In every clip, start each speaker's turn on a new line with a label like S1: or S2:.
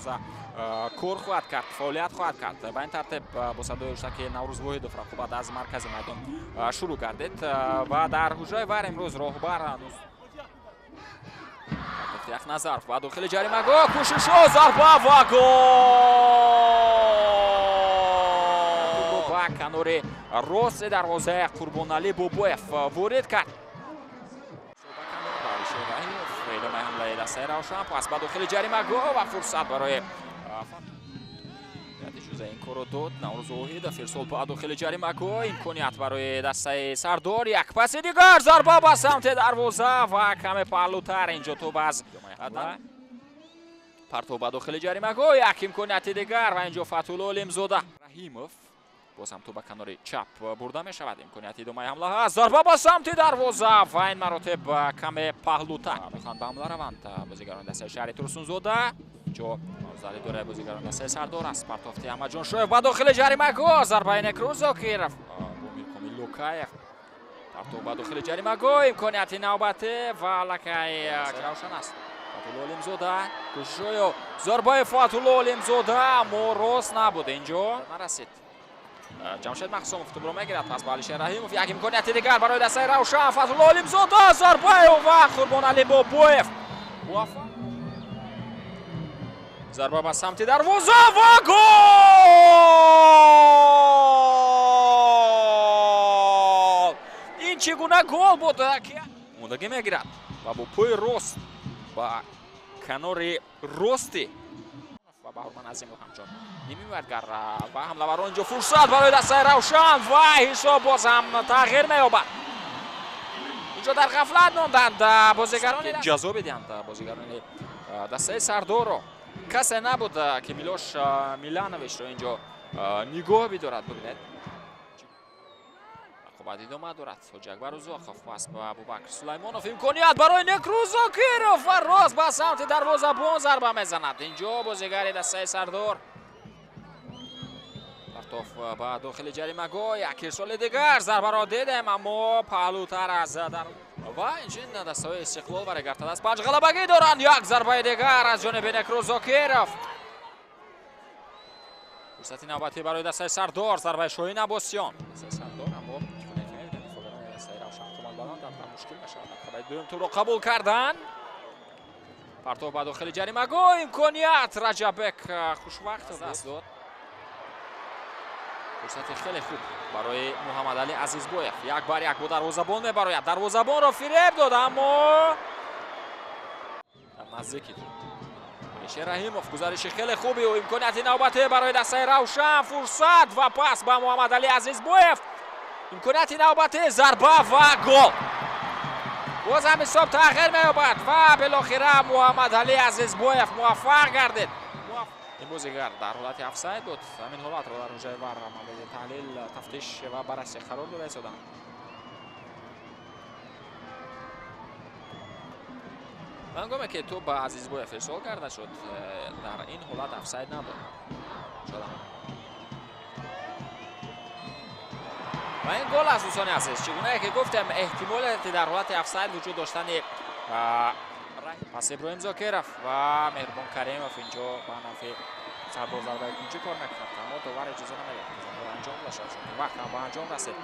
S1: Дарвоза кор хоҳад кард, фаъолият хоҳад кард. Ба ин тартиб, бо садои ҳуштаки Наврӯз Воҳидов рақобат аз маркази майдон шурӯъ гардид ва дар ҳуҷраи ВАР имрӯз роҳбар Яхназаров ба дохили ҷаримагоҳ, кӯшишҳо, зарба ва гол! Ба канори рости дарвозаи Қурбоналӣ Бобоев ворид кард. Идомаи ҳамлаи дастаи Равшан, пас ба дохили ҷаримагоҳ ва фурсат барои иҷоза ин корро дод Наврӯз Воҳидов. Ирсол ба дохили ҷаримагоҳ, имконият барои дастаи Сардор, як паси дигар, зарба ба самти дарвоза ва каме паҳлӯтар. Инҷо тӯб аз партов ба дохили ҷаримагоҳ, як имконияти дигар ва инҷо Фатҳулло Олимзода. Раҳимов, боз ҳам тӯб ба канори чап бурда мешавад, имконияти идомаи ҳамла ҳаст, зарба ба самти дарвоза ва ин маротиб каме паҳлӯтар. Мехоҳанд ба ҳамла раванд бозигарони дастаи шаҳри Турсунзода. Инҷо зали дораи бозигарони дастаи Сардор аст. Партофти Аҳмадҷон Шоев ба дохили ҷаримагоҳ, зарбаи Некрӯз Зокиров, Бомир Лукаев, партов ба дохили ҷаримагоҳ, имконияти навбатӣ ва аллакай Равшан аст. Фатҳулло Олимзода, кӯшишҳою зарбаи Фатҳулло Олимзода, аммо рост набуд, инҷо нарасид. Ҷамшед Махсумов тӯбро мегирад, пас ба Алишер Раҳимов, як имконияти дигар барои дастаи Равшан, Фатҳулло Олимзода, зарбаи ва Қурбоналӣ Бобоев муваффақ. Зарба ба самти дарвоза ва гол! Ин чӣ гуна гол буд? Омодагӣ мегирад ва бо пои рост ба канори рости ва Баҳурман Азимов ҳамчун нимиваргар ва ҳамлаварон. Инҷо фурсат барои дастаи Равшан ва ҳисоб боз ҳам тағйир меёбад. Инҷо дар ғафлат монданд бозигарони, ҷазо бидиҳанд бозигарони дастаи Сардорро. Касе набуд, ки Милош Милановичро инҷо нигоҳ бидорад. Бибинед, рақобат идома дорад. Ҳоҷи Акбар Узоқов, пас ба Абубакр Сулаймонов, имконият барои Некрӯз Зокиров ва рост ба самти дарвозабон зарба мезанад инҷо бозигари дастаи Сардор. Партоф ба дохили ҷаримагоҳ, як ирсоли дигар, зарбаро дидем, аммо паҳлӯтар аз дар. Ва инчунин дастаҳои Истиқлол ва Регартадаз панҷ ғалабагӣ доранд. Як зарбаи дигар аз ҷониби Некрӯз Зокиров, фурсати навбатӣ барои дастаи Сардор, зарбаи Шоҳин Аббосиён. Дастаи Сардор, аммо чуне ки мебинем, дифоъгарони дастаи Равшан қомат баланданд ва мушкил мешавад дар қабати дуюм тӯбро қабул кардан. Партов ба дохили ҷаримагоҳ, имконият, Раҷаббек хушвақт даст дод. Фурсати хеле хуб барои Муҳаммадалӣ Азизбоев, як бар як бо дарвозабон мебарояд, дарвозабонро фиреб дод, аммо дар наздики Алишер Раҳимов, гузариши хеле хуби ӯ, имконияти навбатӣ барои дастаи Равшан, фурсат ва пас ба Муҳаммадалӣ Азизбоев, имконияти навбатӣ, зарба ва гол! Боз ҳам ҳисоб тағйир меёбад ва билохира Муҳаммадалӣ Азизбоев муваффақ гардид. Ин бозигар дар ҳолати офсайд буд. Ҳамин ҳолатро дар ҳуҷраи ВАР мавриди таҳлил, тафтиш ва баррасӣ қарор дода истоданд. Ҳангоме ки тӯб ба Азизбоев ирсол карда шуд, дар ин ҳолат офсайд набуд ва ин гол аст. Дӯстони азиз, чӣ гунае ки гуфтем, эҳтимоле дар ҳолати офсайд вуҷуд доштани пас Иброҳим Зокиров ва Меҳрубон Каримов, инҷо ба нафи Сардор зарбаи кунҷӣ кор мекунад, аммо довар иҷоза намедиҳад, ки зарба анҷом дода шавад, чунки вақт ҳам ба анҷом расид.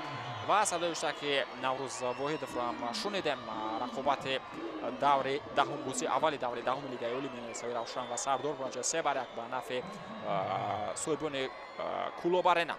S1: Ва садои ҳуштаки Наврӯз Воҳидовро ҳам шунидем. Рақобати даври даҳум, бозии аввали даври даҳуми Лигаи Олӣ миёни дастаҳои Равшан ва Сардор бо натиҷаи 3-1 ба нафи соҳибони Кӯлоб Арена.